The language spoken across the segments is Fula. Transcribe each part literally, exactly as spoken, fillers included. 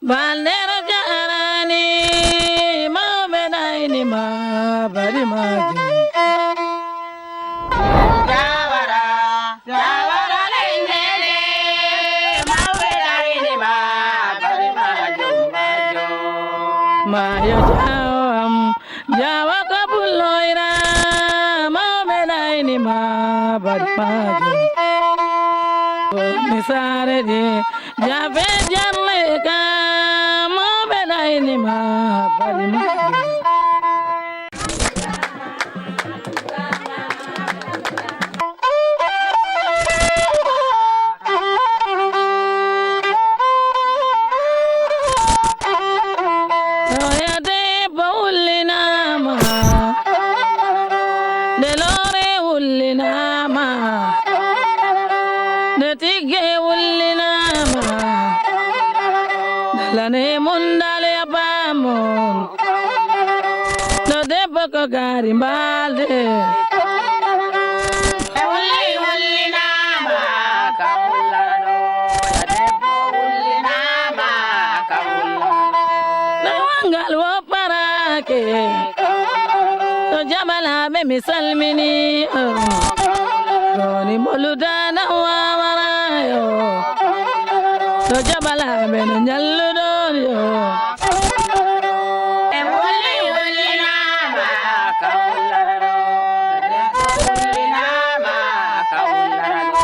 Baldero jarani mawɓe ɗayni ma bari majum. Jawara, jawara lengere mawɓe ɗayni ma bari majum majum. Mayo jawo am jawa ko bulloyra mawɓe ɗayni ma bari majum. Mi sare ɗi Jabe jalle ka mo be dayni ma bari ma. Oya debbo ullinama, nde loore ullinama, nde tigge ullinama, dalane mum dale abamum, ɗo debbo ko gari mbalde. E ulli ullinama, ka ullano, e debbo ullinama, ka ullano. Ɗo wangal wo Barake. To jaɓalaaɓe mi salmini on. Woni mboludana wawarayo. To jaɓalaaɓe no ñalluɗon yo. E wulli wullinama kawlano. Wullinama kawlano.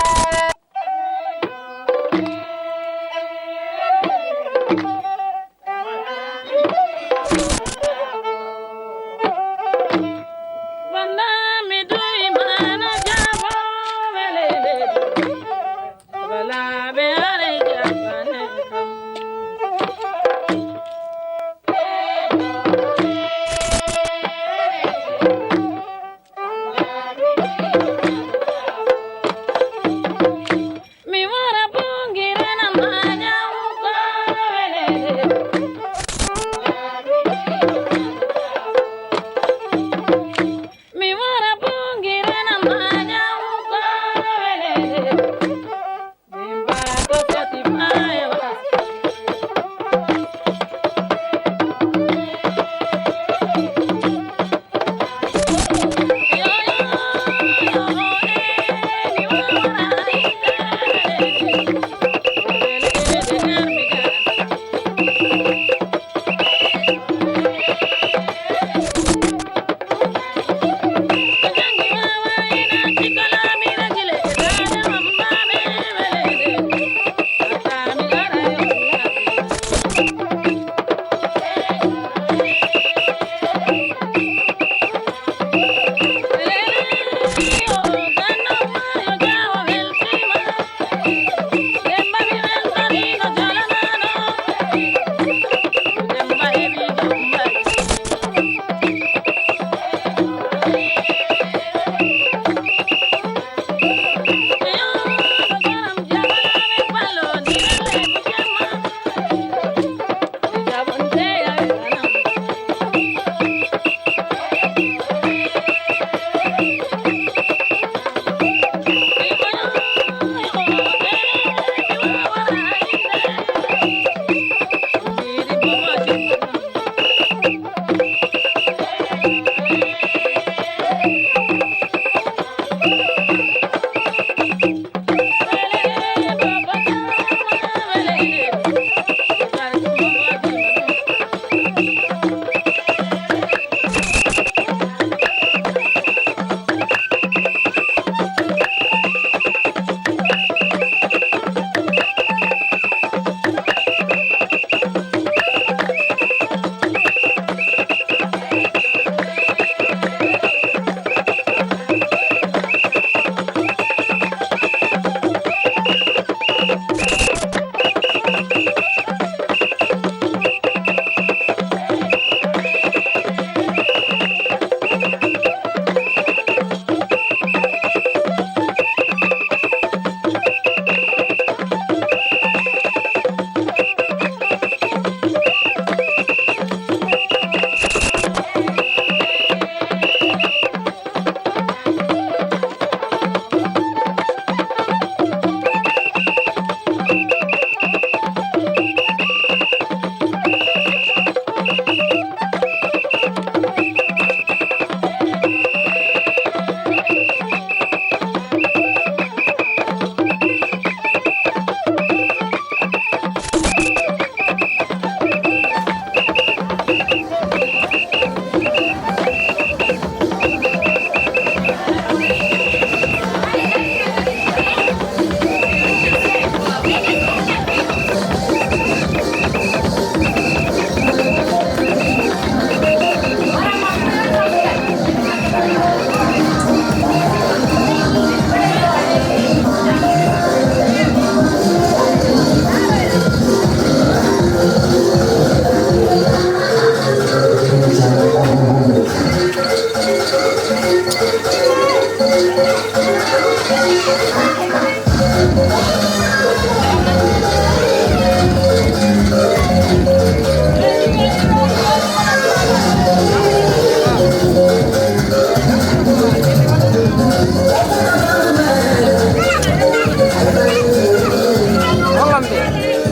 Hollande,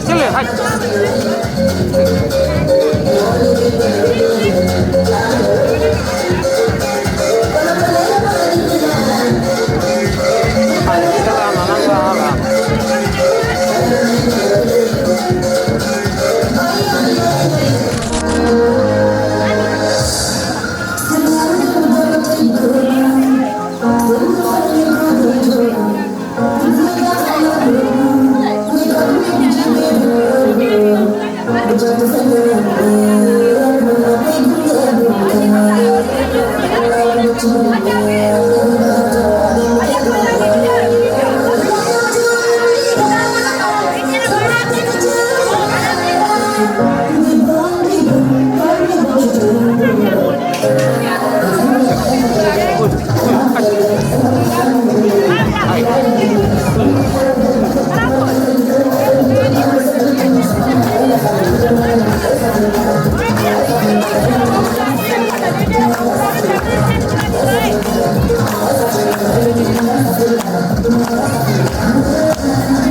Sile, haj.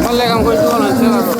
Balle kam koye ɗo non seeɗa ɗo.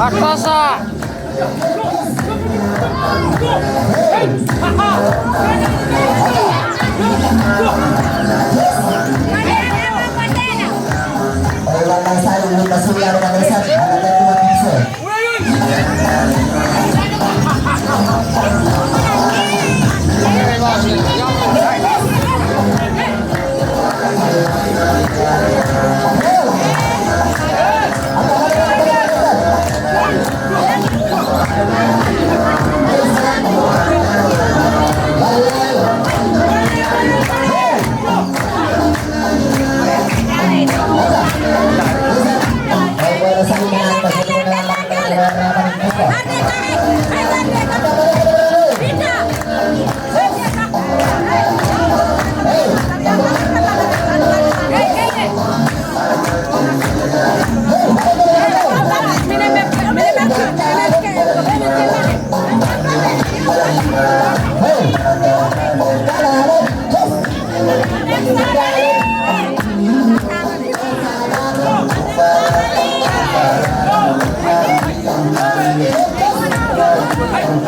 Akosa!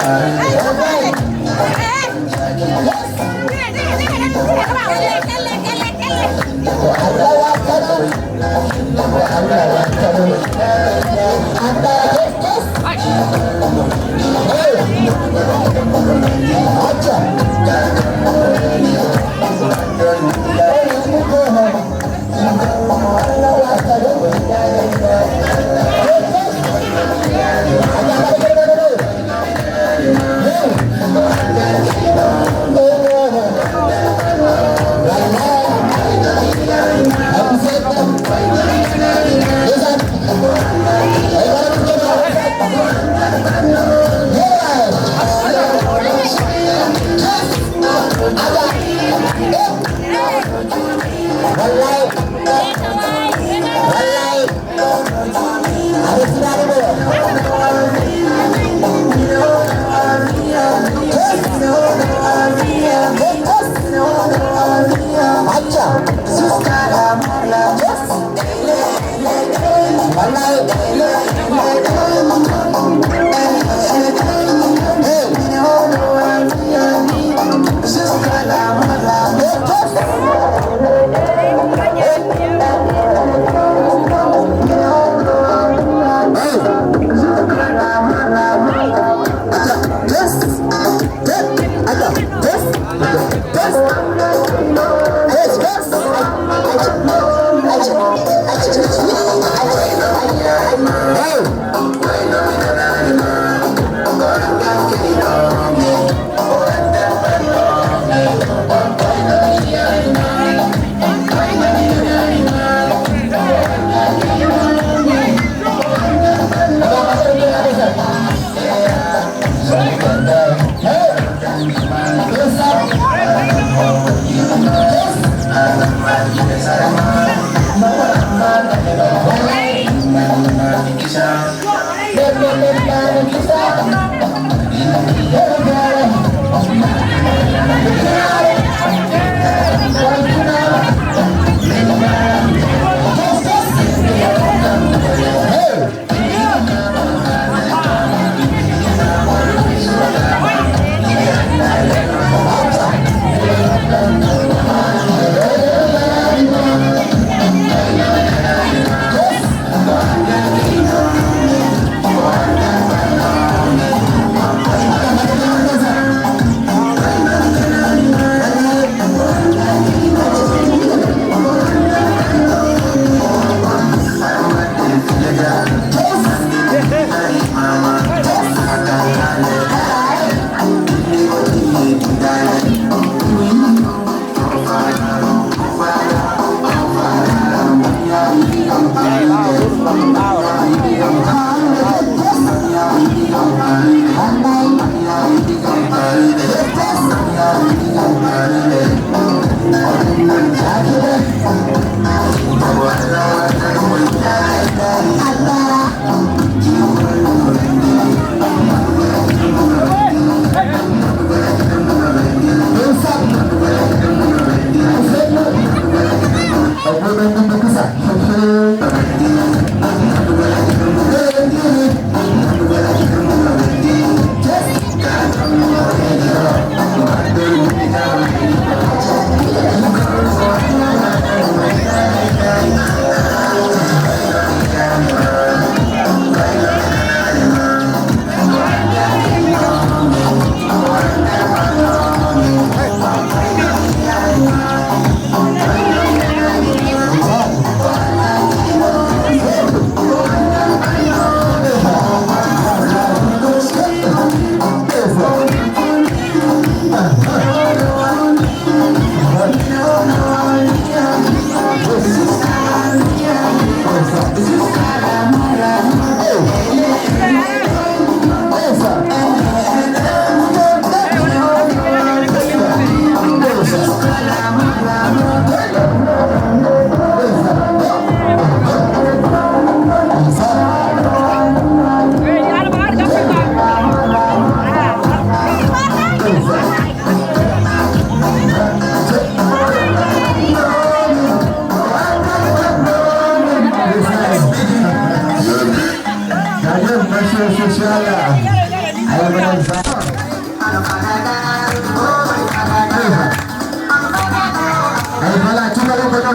Wallay. Wallay. Aɗa sinaani mo. Acca. Wallay. Hey.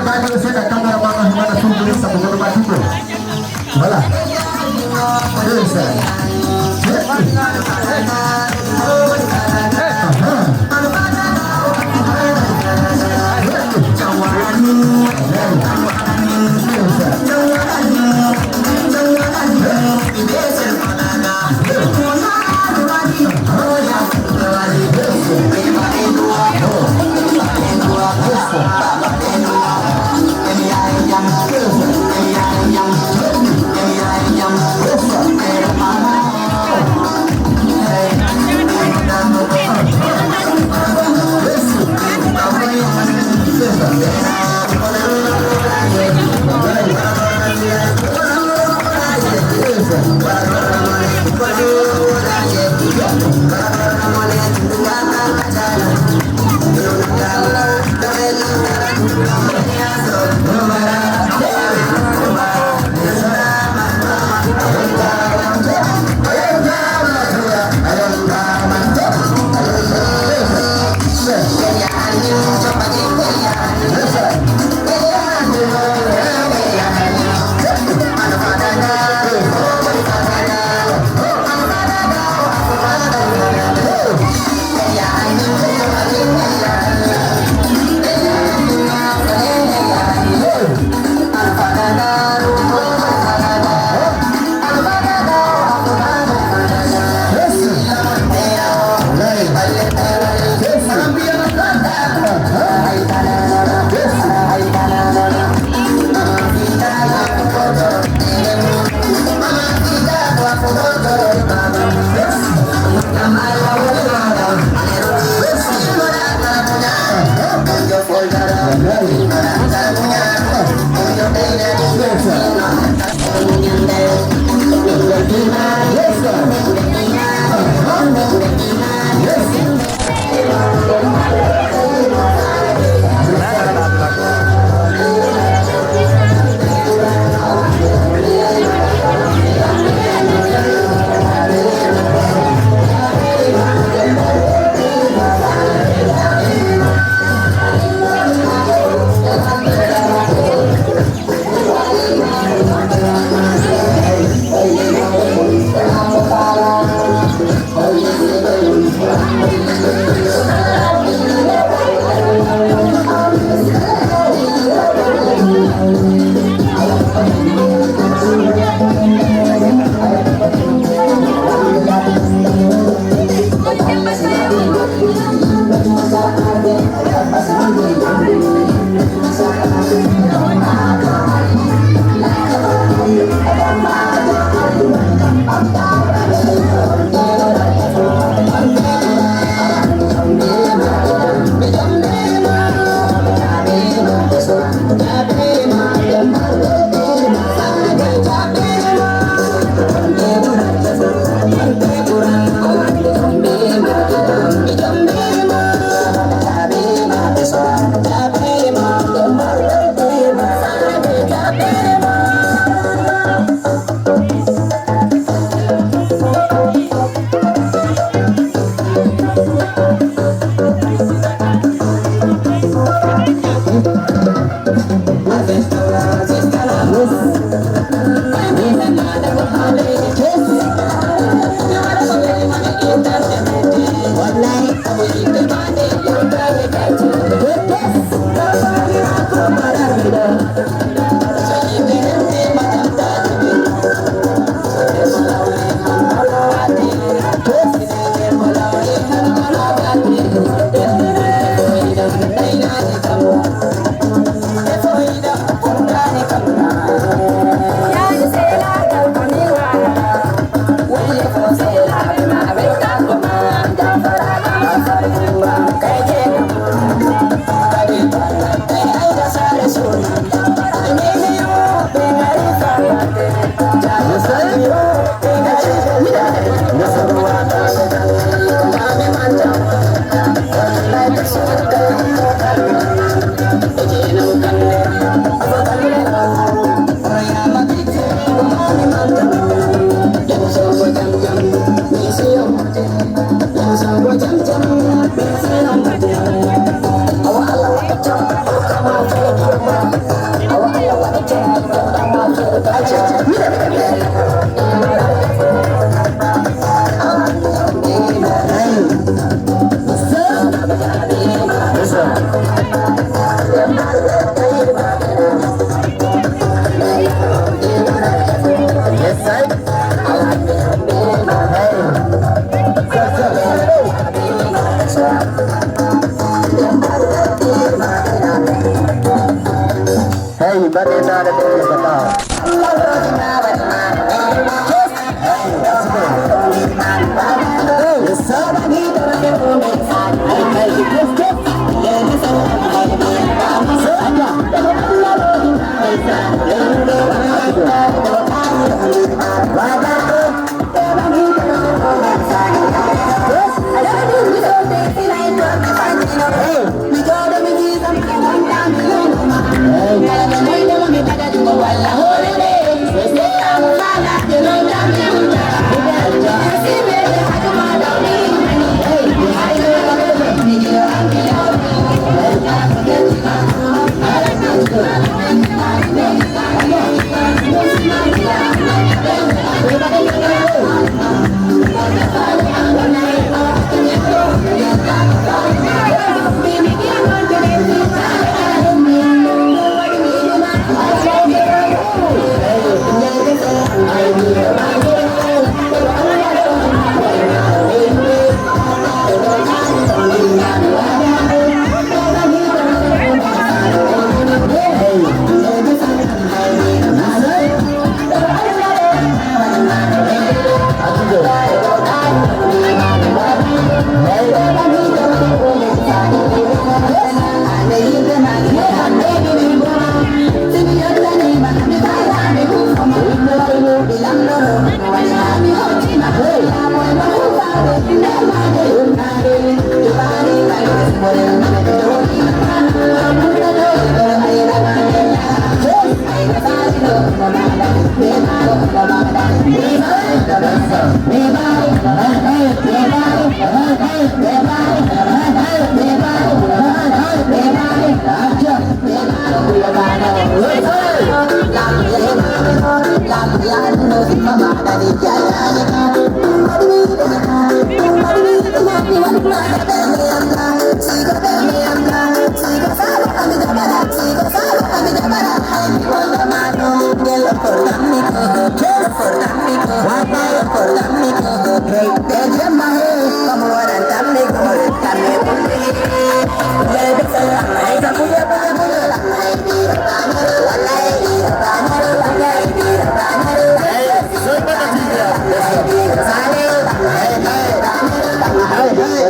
Baaji o seeɗa, cameraman o heɓana suudu nden, sabu goɗɗo ma dutto. Voilà. Ndeysaan. Aha.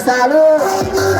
Salud.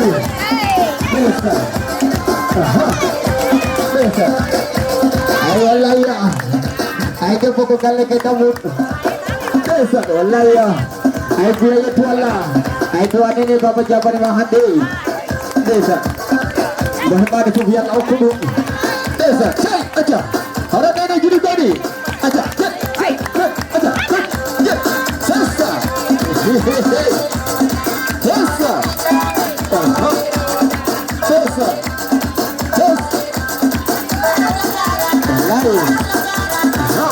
Ndeysaan. Aha. Ndeysaan. Ay, wallahi, ya. Ay, debbo ko galle ke dammuɗo. Ndeysaan, wallahi, ya. Ay, Guya yettu Allah. Ay, duwa nene baba jabari ma hande. Ndeysaan. Mo heɓaade fof, yo Allah okku ɗum. Ndeysaan. Cey, acca. Hara nene juɗi kadi. Aja, jet, jet, jet, aja, jet, jet. Sessa. Sessa. Aha. Sessa. Sessa. Wallahi. Aha.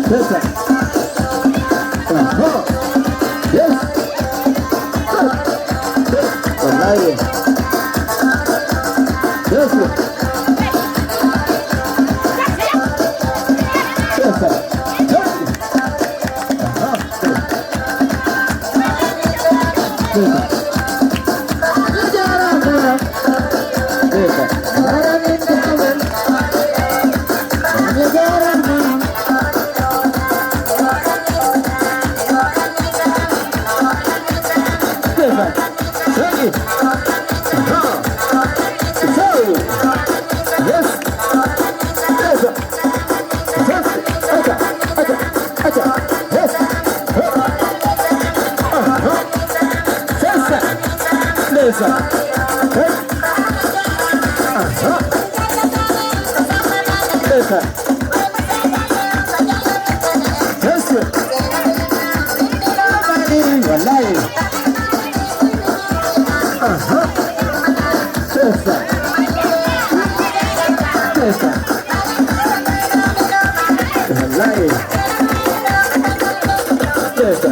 Sessa. Aha. Yes. Wallahi. Yes. Yes, sir. Aha. Yes, sir. Yes, sir. Yes, sir. Ready? Aha. So. Yes. Yes. Yes. Acha. Acha. Acha. Yes. Aha. Yes. Yes. Yes. Aha. Yes. Yes. Wallahi. Aha. Sessa. Sessa. Wallahi. Sessa.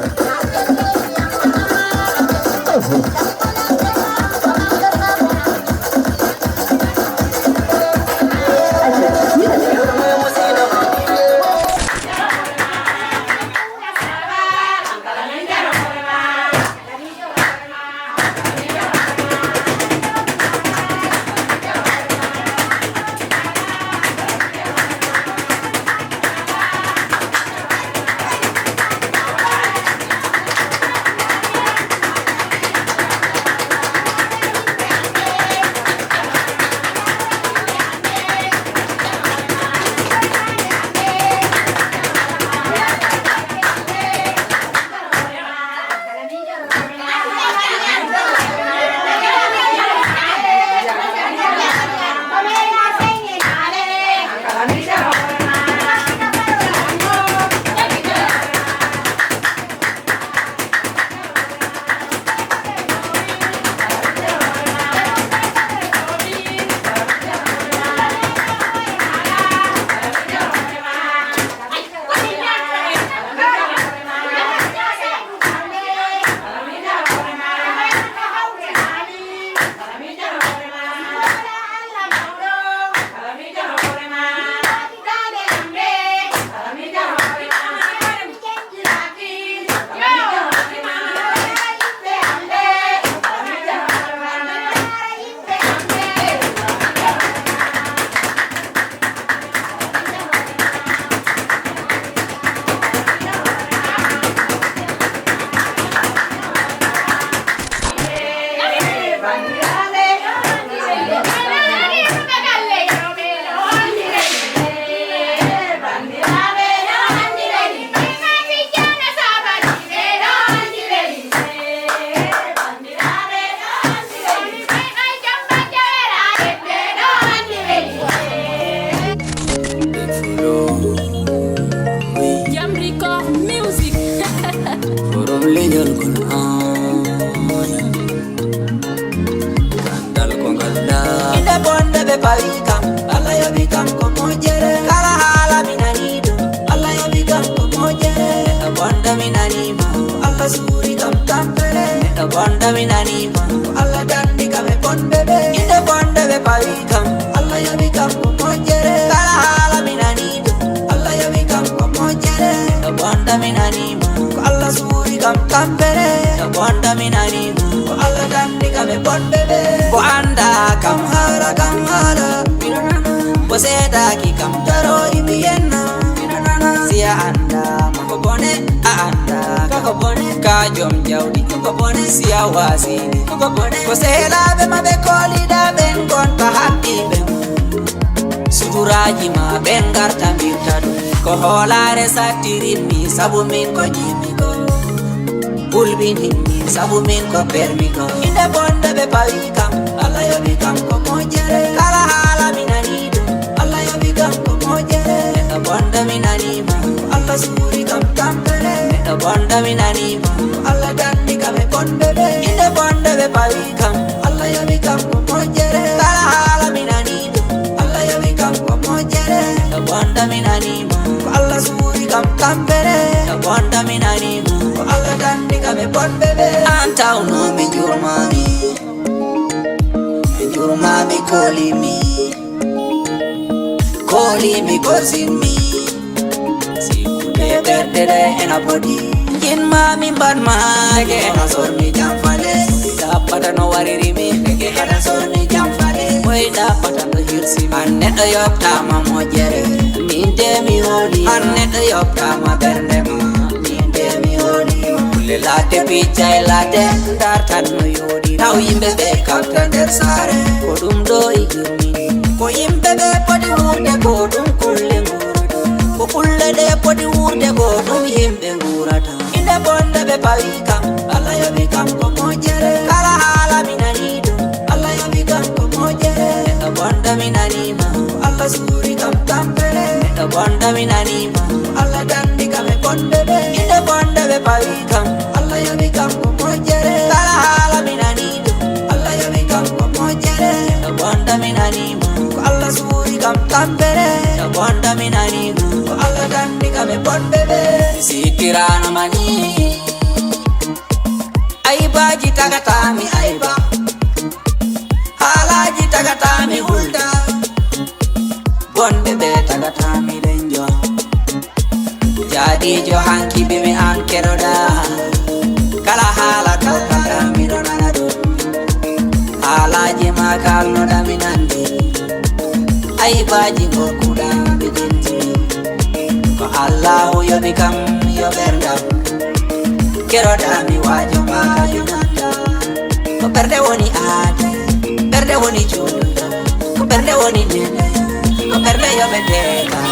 Oh. Jamri ko music. Forum leñol kon on. Gandal ko ngal da. Inde bonde ɓe pawi kam. Allah yoɓi kam ko moƴƴere. Kala haala mi nani ɗum. Allah yoɓi kam ko moƴƴere. Neɗɗo bonɗo mi nani ma. Allah suuri kam tampere. Neɗɗo bonɗo mi nani ma. Allah dandi kam e bonɓe ɓe. Inde bonde ɓe pawi kam. Allah yoɓi kam ko moƴƴere. Kala haala mi nani ɗum. Allah yoɓi kam ko moƴƴere. Neɗɗo bonɗo mi nani ma. Ko Allah suuri kam tampere. Neɗɗo bonɗo mi nani ma. Ko Allah dandi kam e bonɓe ɓe. Ko anda kam haala kam haala. Miɗo nana. Ko seedaaki kam darooɗi mbiyenna. Miɗo nana. Si a anda ma ko bone, a anda ka ko bone. Ka Jom jawdi ko bone siya wasini ko bone ko seelaaɓe ma ɓe kooliɗa ɓen gonta haɓɓiɓe ma. Suturaaji ma ɓen ngarta mbirta ɗum ko hoolaare sattirimmi sabu min ko jimmi ko. Hulɓinimmi sabu min ko permi ko. Inde bonde ɓe pawi kam Allah yoɓi kam ko moƴƴere. Kala haala mi nani ɗum Allah yoɓi kam ko moƴƴere. Neɗɗo bonde mi nani ma ko Allah suuri kam tampere. Neɗɗo bonde mi nani ma ko Allah danni kam e bonɓe ɓe. Inde bonde ɓe pawi kam Allah yoɓi kam ko moƴƴere. Kala haala mi nani ɗum Allah yoɓi kam ko moƴƴere. Neɗɗo bonde mi nani ma ko Allah suuri kam tampere. Neɗɗo bonde mi nani ma ko Allah danni kam e bonɓe ɓe. An tawno mi jurmami, mi jurmami kolimi. Kolimi kosinmi. Sikkude ɓerɗe ɗe ena poti. Jinma min mbaɗma. Ndeke ena sormi jam fale. Ɗaɓɓata no wariri mi. Ndeke ena sormi jam fale. Moy ɗaɓɓata no hirsi mi. An neɗɗo yoɓtama moƴƴere. Min de mi hooli. An neɗɗo yoɓtama ɓernde ma. Min de mi hooli. Kulle latte piccay latte. Dartan no yooɗi. Taw yimɓe ɓe kapta nder saare. Ko ɗum ɗo e jurmi. Ko yimɓe ɓe poti wuurde ko ɗum kulle nguurata. Ko kulle ɗe poti wuurde ko ɗum yimɓe nguurata. Inde bonde ɓe pawi kam, Allah yoɓi kam ko moƴƴere. Kala haala mi nani ɗum, Allah yoɓi kam ko moƴƴere. Neɗɗo bonde mi nani ma, ko Allah suuri kam tampere. Neɗɗo bonde mi nani ma, ko Allah danni kam e bonɓe ɓe. Inde bonde ɓe pawi kam, Allah yoɓi kam ko moƴƴere. Kala haala mi nani ɗum, Allah yoɓi kam ko moƴƴere. Neɗɗo bonde mi nani ma, ko Allah suuri kam tampere. Neɗɗo bonde mi nani ma, ko Allah danni kam e bonɓe ɓe. Sikirano mani. Aybaaji tagatami ayba. Haalaaji tagatami hulda. Bonɓe ɓe tagatami lenjo. Jaadiijo hanki bimi an keɗoɗa. Kala haala kalkaɗa miɗo nana ɗum. Haalaaji ma kalnoɗa mi nandi. Aybaaji ngokkuɗa mi jinti. Ko Allahu yoɓi kam yo ɓerdam. Keɗoɗa mi waajo ma yo nanda. Ko ɓernde woni aade, ɓernde woni juulde, ko ɓernde woni nene, ko ɓernde yoɓetee kam.